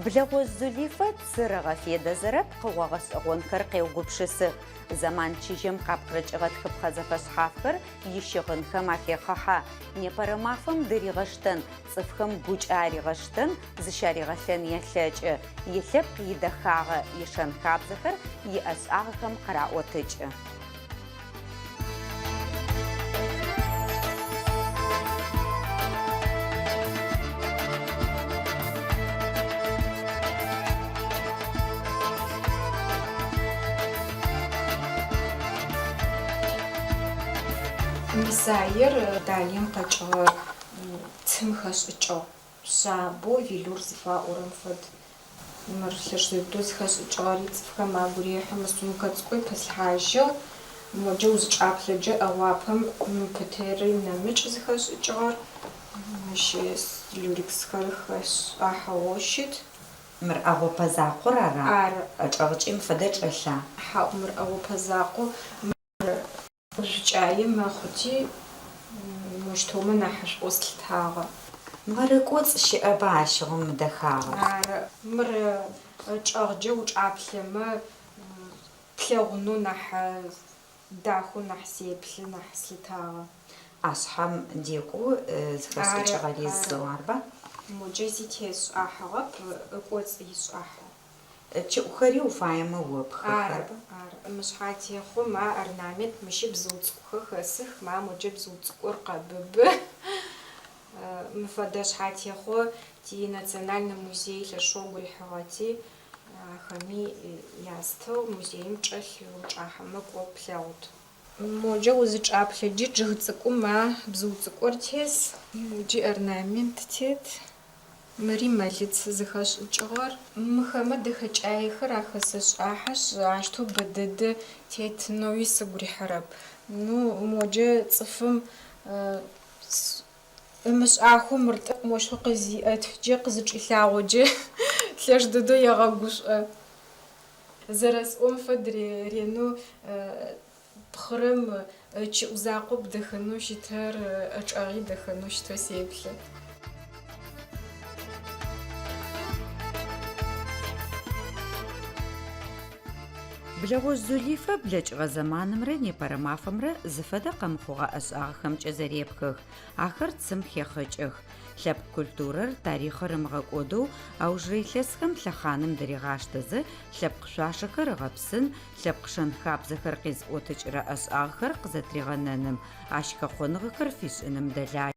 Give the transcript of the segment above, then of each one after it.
Блэгъожъ Зулифэ цыр ыгъэфедэзэрэ пкъыгъо гъэшӏэгъонхэр къеугупшысых. Зэман чыжьэм къапкъырыкӏыгъэ тхыпхъэ зэфэшъхьафхэр ищыгъынхэм ахехъыхьэ. Непэрэ мафэм дыригъэштэн, цӏыфхэм гукӏэ аригъэштэн, зыщаригъэлъэн елъэкӏы. Илъэпкъ идэхагъэ, ишэн-хабзэхэр иӏэшӏагъэхэм къыраӏотыкӏы. Мы саер Италием къэкӏыгъэ цым хэшӏыкӏыгъ. Шъабэу велюр зыфаӏорэм фэд. Мыр лъэш дэдэу зыхэшӏыкӏыгъэри цӏыфхэм агу рехьы. Мы сумкэ цӏыкӏуи пыслъхьажьыгъ. Моджэ узычӏаплъэджэ ӏэгъуапэм пытыри нэмыкӏ зыхэшӏыкӏыгъэр. Мыщ люрексхэр хэшӏахьыгъэу щыт. Мыр ӏэгъопэ закъор ара? Ары. Ычӏэгъкӏи мыфэдэ чӏэлъа? Хьау, мыр ӏэгъопэ закъу. Мыр ӏужъукӏае мэхъути, моущтэумэ нахьышӏоу слъытагъэ. Мыр ыкӏоцӏ щыӏэба ащыгъум мы дэхагъэр? Ары. Мыр ычӏэгъкӏэ учӏаплъэмэ, плъэгъунэу нахь дахэу нахь сеплъы, нахь слъытагъэ. ӏашъхьэм декӏоу зыхэшӏыкӏыгъэри зэу, арба? Моджэ зи тесшӏахьыгъэп, ыкӏоцӏ ишӏахьыгъ. Чыӏухэри уфаемэ опхых, Ары, арба? ары. Мы шъхьатехъо, ма орнамент, мыщи бзыу цӏыкӏухэр хэсых, ма моджэ бзыу цӏыкӏур къэбыбы. Мы фэдэ шъхьатехъо ти Национальнэ музей лъэшэу ыгу рихьыгъэти, ахэми ястыгъ, музеим чӏэлъ, учӏахьэмэ кӏо плъэгъут. Моджэ узычӏаплъэджи чъыг цӏыкӏум ма бзыу цӏыкӏур тес, моджи орнамент тет. Мыри мэлыц зыхэшӏыкӏыгъэр. Мыхэмэ дэхэкӏаехэр ахэсэшӏахьышъ, ащтэу бэдэдэ тетынэуи сыгу рихьырэп. Ну, моджэ цӏыфым ымышӏахэу мыр тӏэкӏу мощтэу къызиӏэтыджэ, къызычӏилъагъоджэ, лъэш дэдэу егъэгушӏо. Зэрэсӏом фэд ренэу Пхъырэм ычыӏу закъоп дэхэнэу щытэр, ычӏэгъи дэхэнэу щытэу сеплъы. Блэгъожъ Зулифэ блэкӏыгъэ зэманымрэ непэрэ мафэмрэ зыфэдэ къэмыхъугъэ ӏэшӏагъэхэмкӏэ зэрепхых, ахэр цым хехъыкӏых. Лъэпкъ культурэр, тарихъыр ымыгъэкӏодэу, аужырэ илъэсхэм лъэхъаным дыригъаштэзэ, лъэпкъ шъуашэхэр ыгъэпсын, лъэпкъ шэн-хабзэхэр къизыӏотыкӏырэ ӏэшӏагъэхэр къызэтыригъэнэным, ащ хэхъоныгъэхэр фишӏыным дэлажьэ.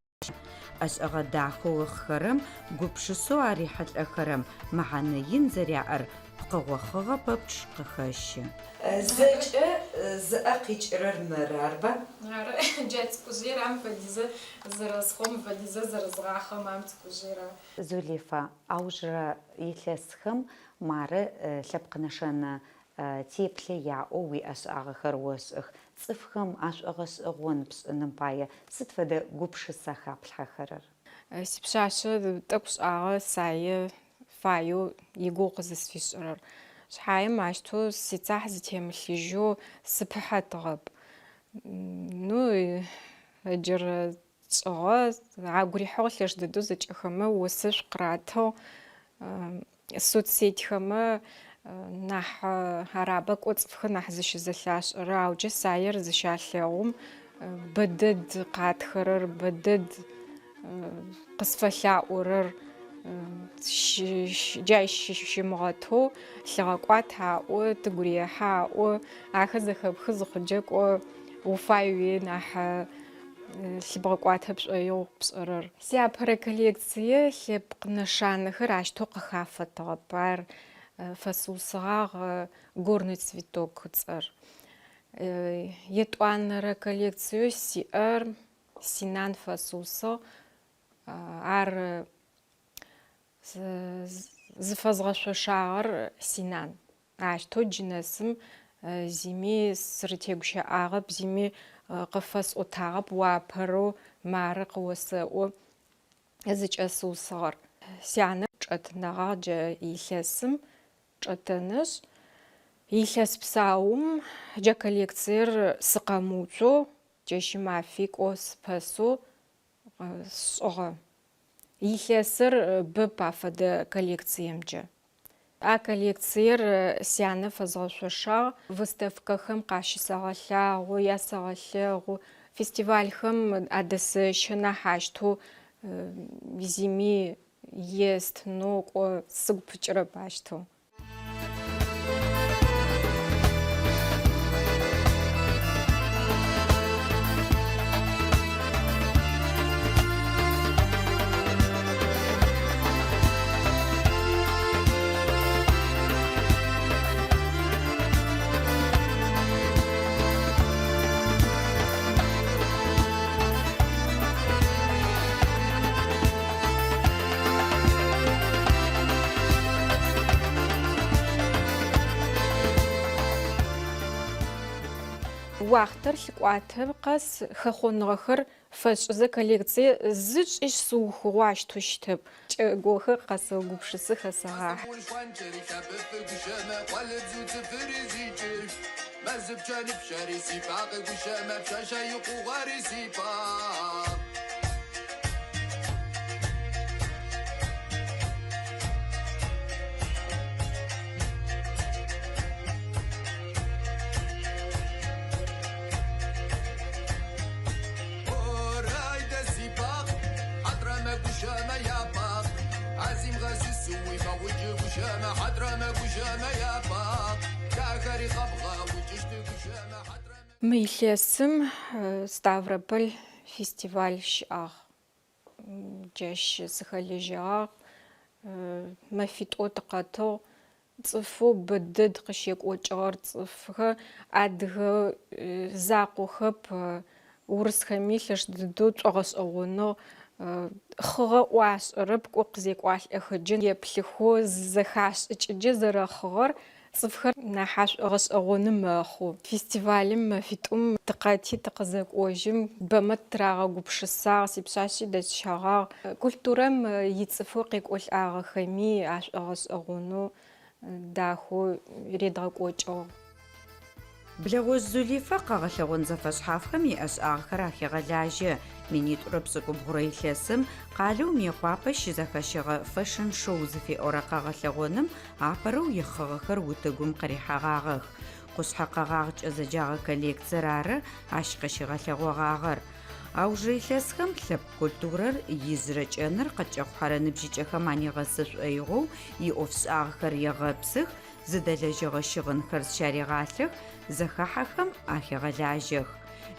ӏэшӏэгъэ дахэу ыхъыхэрэм, гупшысэу арихьылӏэхэрэм мэхьэнэ ин зэряӏэр пкъыгъо хъыгъэ пэпчъ къыхэщы. Зэкӏэ зыӏэ къикӏырэр мыры, арба? Ары, джа цӏыкӏужъыер ам фэдизэ зэрэсхъом, мыфэдизэ зэрэзгъахъэм ам цӏыкӏужъыер ары. Зулифа, аужырэ илъэсхэм мары лъэпкъ нэшэнэ теплъэ яӏэу уиӏэшӏагъэхэр ошӏых. Цӏыфхэм ашӏогъэшӏэгъон пшӏыным пае сыд фэдэ гупшыса хаплъхьэхэрэр? Сипшъашъэ тӏэкӏу шӏагъэ сае фаеу игугъу къызысфишӏырэр. Шъхьаем ащтэу сицахь зытемылъыжьэу сыпыхьэтыгъэп. Ну, ыджырэ тшӏыгъэ, агу рихьыгъ лъэш дэдэу зэкӏэхэмэ осэшӏу къыратыгъ. Соцсетьхэмэ нахь арабэ кӏо цӏыфхэр нахь зыщызэлъашӏэрэ, ауджэ саер зыщалъэгъум бэдэд къатхэрэр, бэдэд къысфэлъаӏорэр, джащ щымыгъэтэу лъыгъэкӏуат аӏо, тыгу рехьы аӏо. Ахэр зэхэпхы зыхъуджэ кӏо уфай нахь лъыбгъэкӏуатэ пшӏоигъу пшӏэрэр. Сиапэрэ коллекцие лъэпкъ нэшанэхэр ащтэу къыхафэтыгъэп. Ар фэсыусыгъагъ Горный цветок цӏэр. Етӏуанэрэ коллекциеу сиӏэр Синан фэсыусыгъ. Ар зыфэзгъэшъошагъэр синан. Ащтэу джы нэсым зими сырытегущыӏагъэп, зими къыфэсӏотагъэп, о апэрэу мары къыосэӏо зыкӏэсыусыгъэр. Сянэ чӏэтынэгъагъ джа илъэсым чӏэтэнэшъ, илъэс псаум джа коллекциер сыкъэмыуцоу, чэщи мафи кӏо сыпэсэу сшӏыгъэ. Илъэсыр бэп афэдэ коллекциемкӏэ. А коллекциер сянэ фэзгъэшъошагъ, выставкэхэм къащысэгъэлъагъо, ясэгъэлъэгъу, фестивальхэм адэсэщэ нахь ащтэу зими естынэу кӏо сыгу пыкӏырэп ащтэу. Уахътэр лъыкӏуатэ къэс хэхъоныгъэхэр фэсшӏызэ коллекцие зы чӏи сыухыгъэу ащтэу щытэп. Кӏэ гохэр къэсэугупшысы хэсэгъахьэ. Мы илъэсым Ставрополь фестиваль щыӏагъ. Джащ сыхэлэжьэгъагъ. Мэфитӏо тыкъэтыгъ. Цӏыфэу бэ дэд къыщекӏокӏыгъэр цӏыфхэр адыгэ закъохэп, урысхэми лъэш дыдэу тшӏогъэшӏэгъоныгъ. Хъыгъэ ӏо ашӏэрэп, кӏо къызекӏуалӏэхэджэ еплъыхэу зэхашӏыкӏыджэ зэрэхъыгъэр цӏыфхэр нахь ашӏогъэшӏэгъоны мэхъу. Фестивалым мэфитӏум тыкъэти тыкъызэкӏожьым бэмэ тырагъэгупшысагъ, сипшъашъи дэсщэгъагъ. Культурэм ицӏыфэу къекӏолӏагъэхэми ашӏогъэшӏэгъонэу дахэу редгъэкӏокӏыгъ. Блэгъожъ Зулифэ къэгъэлъэгъон зэфэшъхьафхэм иӏэшӏагъэхэр ахегъэлажьэ. Минитӏурэ пшӏыкӏубгъурэ илъэсым къалэу Мыекъуапэ щызэхэщэгъэ фэшн-шоу зыфиӏорэ къэгъэлъэгъоным апэрэу ихъыгъэхэр утыгум къырихьэгъагъэх. Къушъхьэ къэгъагъкӏэ зэджагъэ коллекциер ары ащ къыщигъэлъэгъогъагъэр. Аужырэ илъэсхэм лъэпкъ культурэр, ижъырэ кӏэныр къыткӏэхъухьэрэ ныбжьыкӏэхэм анигъэсы шӏоигъоу иӏофшӏагъэхэр егъэпсых, зыдэлэжьэгъэ щыгъынхэр зыщарегъалъэх, зэхахьэхэм ахегъэлажьэх.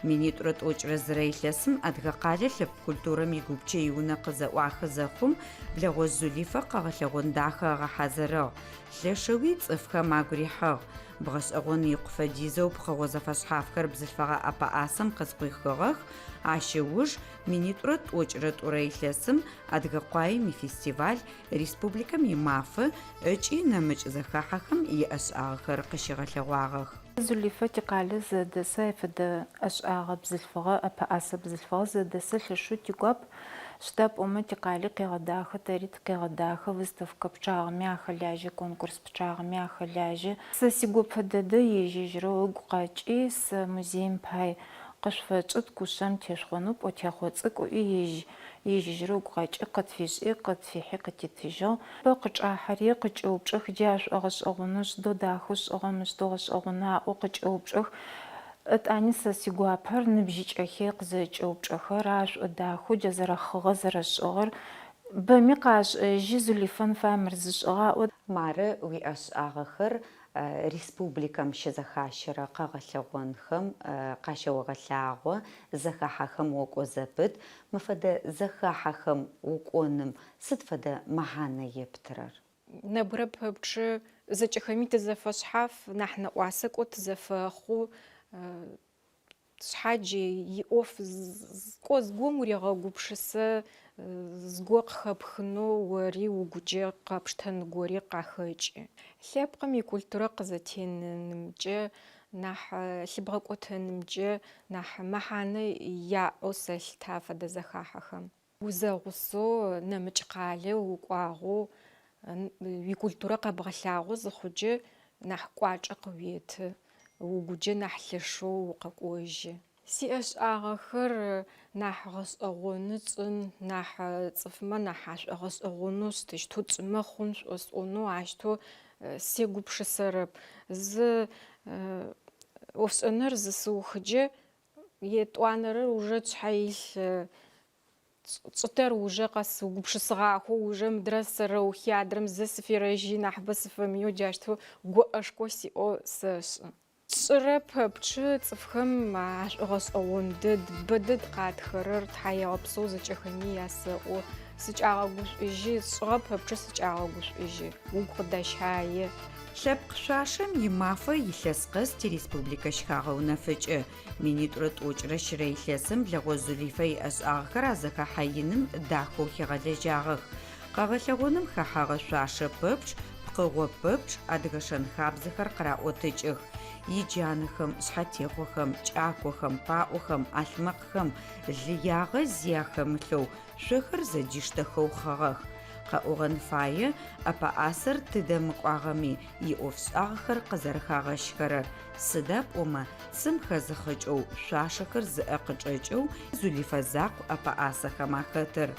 Минитӏурэ тӏокӏырэ зырэ илъэсым Адыгэкъалэ лъэпкъ культурэм и Гупчэ иунэ къызэӏуахы зэхъум, Блэгъожъ Зулифэ къэгъэлъэгъон дахэ ыгъэхьазырыгъ. Лъэшэуи цӏыфхэм агу рихьыгъ. Бгъэшӏэгъон икъу фэдизэу пкъыгъо зэфэшъхьафхэр бзылъфыгъэ ӏэпэӏасэм къызкъуихыгъэх, ащ ыуж минитӏурэ тӏокӏырэ тӏурэ илъэсым Адыгэ къуаем ифестиваль республикэм и Мафэ ыкӏи нэмыкӏ зэхахьэхэм иӏэшӏагъэхэр къыщигъэлъэгъуагъэх. Зулифэ тикъалэ зэдэсэ фэдэ ӏэшӏагъэ бзылъфыгъэ, ӏэпэӏасэ бзылъфыгъэ зэдэсэ лъэшэу тигуап. Сыда пӏомэ тикъали къегъэдахэ, тэри тыкъегъэдахэ, выставкэ пчъагъэми ахэлажьэ, конкурс пчъагъэми ахэлажьэ. Сэ сигопэ дэдэ ежь-ежьырэу ыгу къэкӏи, сэ музеим пай къышъуфэтшӏыт кушъэм тешъухъонэу пӏотехъо цӏыкӏу ыӏуи ежь Ежь-ежьырэу ыгу къэкӏи, къытфишӏи, къытфихьи, къытитыжьыгъ. Бэ къычӏахьэри, къыкӏэупчӏэх, джы ашӏогъэшӏэгъонэу, сыдэу дахэу шӏыгъэ, мыр сыдэу гъэшӏэгъона аӏоу къыкӏэупчӏэх. Ытӏани сэ сигуапэр ныбжьыкӏэхи къызэкӏэупчӏэхэр, ашӏодахэу джа зэрэхъыгъэ зэрэшӏыгъэр бэми къашӏэжьы, Зулифэн фай мыр зышӏыгъэ аӏо. Мары уиӏэшӏагъэхэр республикэм щызэхащэрэ къэгъэлъэгъонхэм къащэогъэлъагъо, зэхахьэхэм окӏо зэпыт. Мы фэдэ зэхахьэхэм укӏоным сыд фэдэ мэхьанэ ептырэр? Нэбгырэ пэпчъ зэкӏэхэми тызэфэшъхьаф, нахь нэӏуасэ кӏо тызэфэхъу. Шъхьадж иӏоф кӏо зыгом урегъэгупшысэ, зыго къыхэпхынэу ори угукӏэ къэпштэн гори къахэкӏы. Лъэпкъым икультурэ къызэтенынымкӏэ, нахь лъыбгъэкӏотэнымкӏэ нахь мэхьанэ яӏэу сэлъытэ афэдэ зэхахьэхэм. Узэгъусэу нэмыкӏ къалэ укӏуагъэу уикультурэ къэбгъэлъагъо зыхъукӏэ нахь кӏуачӏэ къыуеты, угукӏэ нахь лъэшэу укъэкӏожьы. Сиӏэшӏагъэхэр нахь гъэшӏэгъоны тшӏын, нахь цӏыфмэ нахь ашӏогъэшӏэгъонэу сытыщтэу тшӏымэ хъун шӏосӏонэу ащтэу сегупшысэрэп. Зы ӏофшӏэныр зысыухыджэ, етӏуанэрэр уже тшъхьэ илъ Чӏытэр ужэ къэсыугупшысыгъахэу ужэ мыдрэ сэрэухи, адрэм зэ сыферэжьи, нахьыбэ сыфэмыеу джащтэу гуӏэшко сиӏэу сэшӏы. Сшӏырэ пэпчъы цӏыфхэм ашӏогъэшӏэгъон дэд, бэ дэд къатхэрэр, тхьаегъэпсэу зэкӏэхэми ясэӏо. Сыкӏагъэгушӏужьы, сшӏыгъэ пэпчъы сыкӏагъэгушӏужьы, угу къыдащае. Лъэпкъ шъуашэм и Мафэ илъэс къэс тиреспубликэ щыхагъэунэфыкӏы. Минитӏурэ тӏокӏырэ щырэ илъэсым Блэгъожъ Зулифэ иӏэшӏагъэхэр а зэхэхьэ иным дахэу хигъэлэжьагъэх. Къэгъэлъэгъоным хэхьэгъэ шъуашэ пэпчъ, пкъыгъо пэпчъ адыгэ шэн-хабзэхэр къыраӏотыкӏых. Иджанэхэм, шъхьэтехъохэм, кӏакохэм, паӏохэм, ӏалъмэкъхэм лыягъэ зи ахэмылъэу шъохэр зэдиштэхэу хъыгъэх. Къэӏогъэн фае, ӏэпэӏасэр тыдэ мыкӏуагъэми, иӏофшӏагъэхэр къызэрэхагъэщхэрэр. Сыда пӏомэ, цым хэзыхъыкӏэу, шъуашэхэр зыӏэ къычӏэкӏэу Зулифэ закъу ӏэпэӏасэхэм ахэтыр.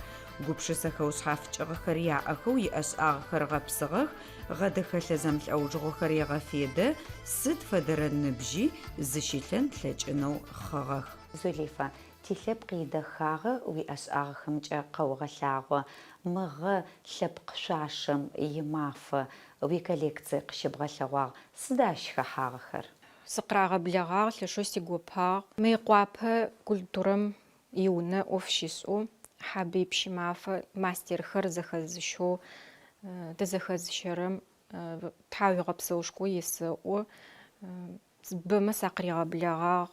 Гупшысэ хэушъхьафыкӏыгъэхэр яӏэхэу иӏэшӏагъэхэр гъэпсыгъэх, гъэдэхэлъэ зэмылӏэужыгъохэр егъэфедэ, сыд фэдэрэ ныбжьи зыщилъэн ылъэкӏынэу хъыгъэх. Зулифа, тилъэпкъ идэхагъэ уиӏэшӏагъэхэмкӏэ къэогъэлъагъо. Мыгъэ лъэпкъ шъуашэм и Мафэ уиколлекцие къыщыбгъэлъэгъуагъ. Сыда ащ хэхьагъэхэр? Сыкъырагъэблэгъагъ, лъэшэу сигопагъ. Мыекъуапэ культурэм и Унэ ӏоф щишӏэу Хьабый Пщымафэ мастерхэр зэхэзыщэу, тызэхэзыщэрэм тхьауегъэпсэушхо есэӏо. Бэмэ сакъыригъэблэгъагъ.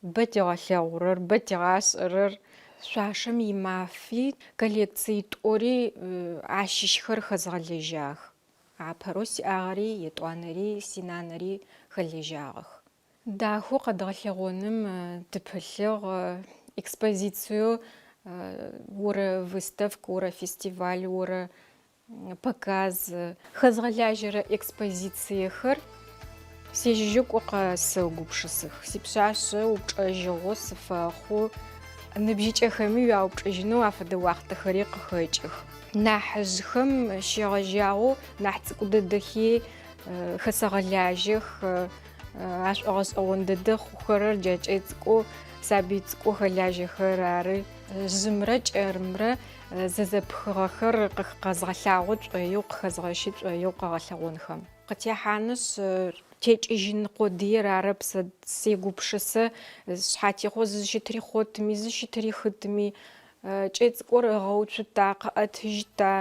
Бэ тигъэлъэгъурэр, бэ тигъашӏэрэр. Шъуашэм имафи, коллекциитӏури ащыщхэр хэзгъэлэжьагъэх. Апэрэу сиӏагъэри, етӏуанэри, синанэри хэлэжьагъэх. Дахэу къэдгъэлъэгъоным тыпылъыгъ. Экспозициеу орэ выставк, орэ фестиваль, орэ показ. Хэзгъэлажьэрэ экспозициехэр сежьэжьэу кӏо къэсэугупшысых. Сипшъашъэ упчӏэжьэгъу сыфэхъу, ныбжьыкӏэхэми уяупчӏыжьынэу афэдэ уахътэхэри къыхэкӏых. Нахьыжъхэм щегъэжьагъэу нахь цӏыкӏу дэдэхи хэсэгъэлажьэх, ашӏогъэшӏэгъон дэдэ хъухэрэр джа кӏэцӏыкӏоу, сабый цӏыкӏоу хэлажьэхэр ары. Жъымрэ кӏэрымрэ зэзэпхыгъэхэр къэзгъэлъагъо тшӏоигъу, къыхэзгъэщы тшӏоигъу къэгъэлъэгъонхэм. Къытехьанышъ, текӏыжьын къодыер арэп сэ сегупшысэ, шъхьатехъо зыщытрихъотми, зыщытырихытми, кӏэцӏыкӏор ыгъэуцута, къыӏэтыжьыта,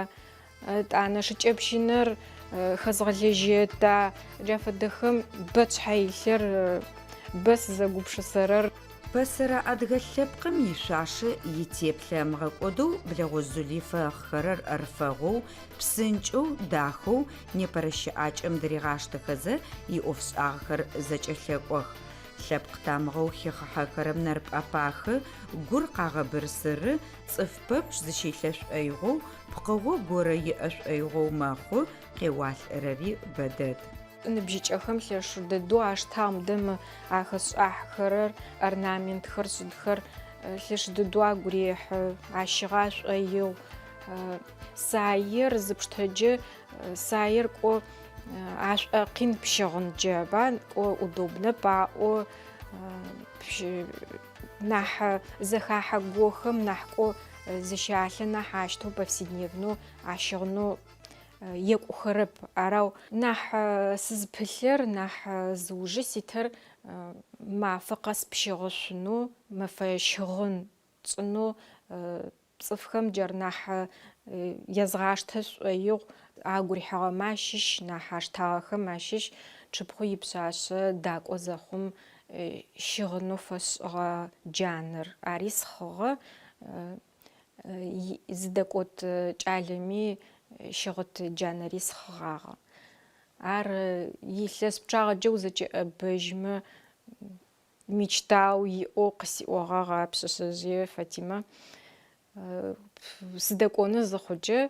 етӏанэ шыкӏэпщынэр хэзгъэлэжьэта, джа фэдэхэм бэ тшъхьэ илъыр, бэ сызэгупшысэрэр. Пэсэрэ адыгэ лъэпкъым ишъуашэ итеплъэ ымыгъэкӏодэу Блэгъожъ Зулифэ ыхъхэрэр ӏэрыфэгъоу, псынкӏэу, дахэу непэрэ щыӏакӏэм дыригъаштэхэзэ иӏофшӏагъэхэр зэкӏэлъэкӏох. Лъэпкъ тамыгъэу хихъыхьэхэрэм нэр пӏэпахы, гур къагъэбырсыры, цӏыф пэпчъ зыщилъэ шӏоигъоу, пкъыгъо горэ иӏэ шӏоигъоу мэхъу, къеуалӏэрэри бэдэд. Ныбжьыкӏэхэм лъэшэу дэдэу аштагъ мыдэ мы ахэсшӏахьхэрэр, орнаментхэр, шъыдхэр лъэш дэдэу агу рехьы, ащыгъэ ашӏоигъу. Саер зыпштэджэ, саер кӏо ашӏокъин пщыгъынджэ, ба, кӏо удобнэп аӏо, нахь зэхахьэ гохэм нахь кӏо зыщалъэ нахь ащтэу повседневнэу ащыгъынэу екӏухэрэп. Арау нахь сызпылъыр, нахь зыужы ситыр мафэ къэс пщыгъышъунэу, мэфэ щыгъын тшӏынэу цӏыфхэм джар нахь езгъаштэ сшӏоигъу. Агу рихьыгъэмэ ащыщ, нахь аштагъэхэм ащыщ тшыпхъу ипшъашъэ дакӏо зэхъум щыгъынэу фэсшӏыгъэ джанэр. Ари схъыгъэ. Зыдэкӏот кӏалэми щыгъыт джанэри схъыгъагъэ. Ар илъэс пчъагъэкӏэ узэкӏэӏэбэжьмэ, мечтау иӏэу къысиӏогъагъ а пшъэшъэжъые Фатимэ. Сыдэкӏонэу зыхъукӏэ,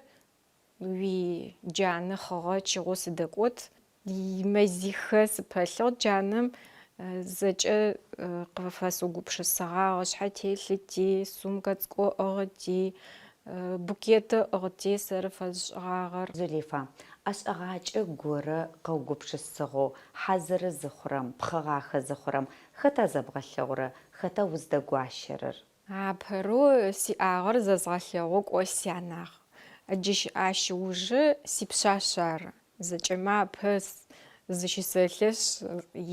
уиджанэ хъыгъэ чыгъэу сыдэкӏот. Мэзихэ сыпэлъыгъ джанэм. Зэкӏэ къыфэсыугупшысыгъагъ, ышъхьэ телъыти, сумкэ цӏыкӏу ыӏыгъыти, букет ыӏыгъыти сэры фэзышӏыгъагъэр. Зулифа, ӏэшӏэгъакӏэ горэ къэугупшысыгъэу, хьазыры зыхъурэм, пхъыгъахэ зыхъурэм, хэта зэбгъэлъэгъурэр, хэта уздэгуащэрэр? Апэрэу сиӏагъэр зэзгъэлъэгъоу кӏо сянагъ. Джы ащ ыужы сипшъашъ ары. Зэкӏэмэ апэ зыщысэлъэшъ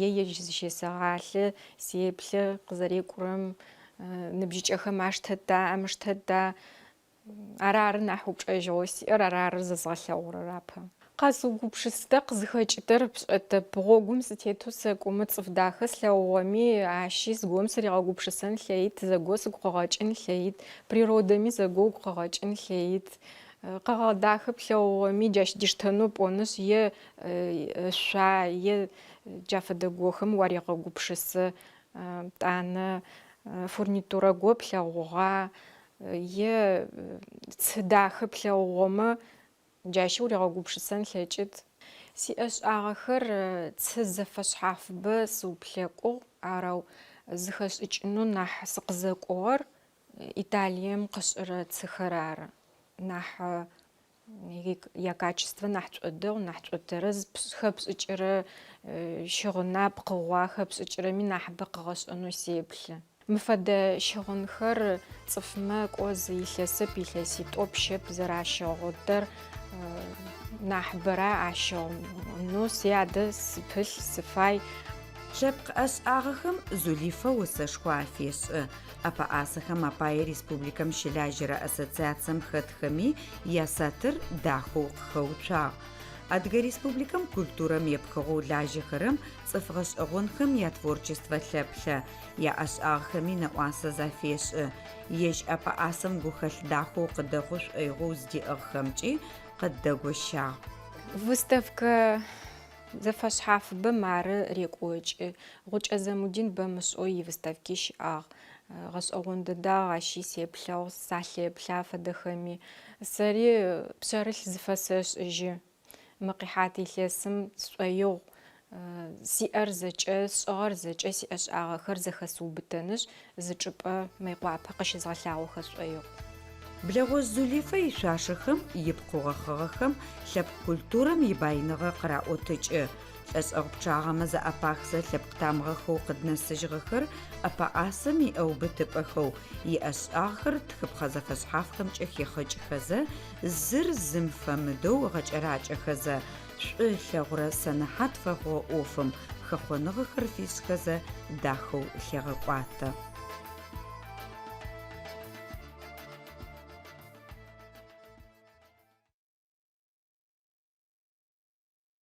е ежь зыщесэгъалъэ, сеплъы къызэрекӏурэм, ныбжьыкӏэхэм аштэта, амыштэта. Арары нахь упчӏэжьыгъэу сиӏэр, арары зэзгъэлъэгъурэр апэ. Къэсыугупшысытэ къызыхэкӏытэр пшӏэтэп. Гъогум сытетэу сэкӏомэ, цӏыф дахэ слъэгъугъэми, ащи зыгорэм сыригъэгупшысэн лъэит, зэго сыгу къыгъэкӏын лъэит, природэми зэго угу къыгъэкӏын лъэит. Къэгъэгъэ дахэ плъэгъугъэми, джащ диштэнэу пӏонышъ, е ышъуа, е джа фэдэ гохэм уарегъэгупшысэ. Тӏанэ фурнитурэ го плъэгъугъа, е цы дахэ плъэгъугъэмэ, Джащи уригъэгупшысэн лъэкӏыт. Сиӏэшӏагъэхэр цы зэфэшъхьафыбэ сыуплъэкӏугъ, арэу зыхэсшӏыкӏынэу нахь сыкъызэкӏугъэр Италием къышӏырэ цыхэр ары. Нахь якачествэ нахь шӏодэгъу, нахь шӏотэрэз, хэпшӏыкӏырэ щыгъына, пкъыгъуа хэпшӏыкӏырэми нахьыбэ къыгъэшӏэнэу сеплъы. Мы фэдэ щыгъынхэр цӏыфмэ кӏо зы илъэсэп, илъэситӏоп, щэп зэращыгъытэр нахьыбэрэ ащыгъынэу си адэ сыпылъ, сыфай. Лъэпкъ ӏэшӏагъэхэм Зулифэ осэшхо афешӏы. ӏэпэӏасэхэм апае республикэм щылажьэрэ ассоциацием хэтхэми ясатыр дахэу къыхэуцуагъ. Адыгэ Республикэм культурэм епхыгъэу лажьэхэрэм цӏыф гъэшӏэгъонхэм ятворчествэ лъэплъэ. Яӏэшӏагъэхэми нэӏуасэ зафешӏы. Ежь ӏэпэӏасэм гухэлъ дахэу къыдэхъу шӏоигъоу зыдиӏыгъхэмкӏи къыддэгощагъ. Выставкэ зэфэшъхьафыбэм ары рекӏокӏы. Гъукӏэ Замудин бэмышӏэу ивыставки щыӏагъ. Гъэшӏэгъон дэдагъ ащи сеплъыгъ, салъэплъэ афэдэхэми. Сэри пшъэрылъ зыфэсэшӏыжьы. Мы къихьат илъэсым сшӏоигъу сиӏэр зэкӏэ, сшӏыгъэр зэкӏэ, сиӏэшӏагъэхэр зэхэсыубытэнышъ, зы чӏыпӏэ Мыекъуапэ къыщызгъэлъагъохэ сшӏоигъу. Блэгъожъ Зулифэ ишъуашэхэм, ипкъыгъэхъыгъэхэм лъэпкъ культурэм ибаиныгъэ къыраӏотыкӏы. Лӏэшӏэгъу пчъагъэмэ зэӏэпахзэ лъэпкъ тамыгъэхэу къыднэсыжьыгъэхэр ӏэпэӏасэм иӏэубытыпӏэхэу, иӏэшӏагъэхэр тхыпхъэ зэфэшъхьафхэмкӏэ хихъыкӏхэзэ, зыр зым фэмыдэу ыгъэкӏэракӏэхэзэ, шӏу ылъэгъурэ сэнэхьат фэхъугъэ ӏофым хэхъоныгъэхэр фишӏхэзэ дахэу лъегъэкӏуатэ.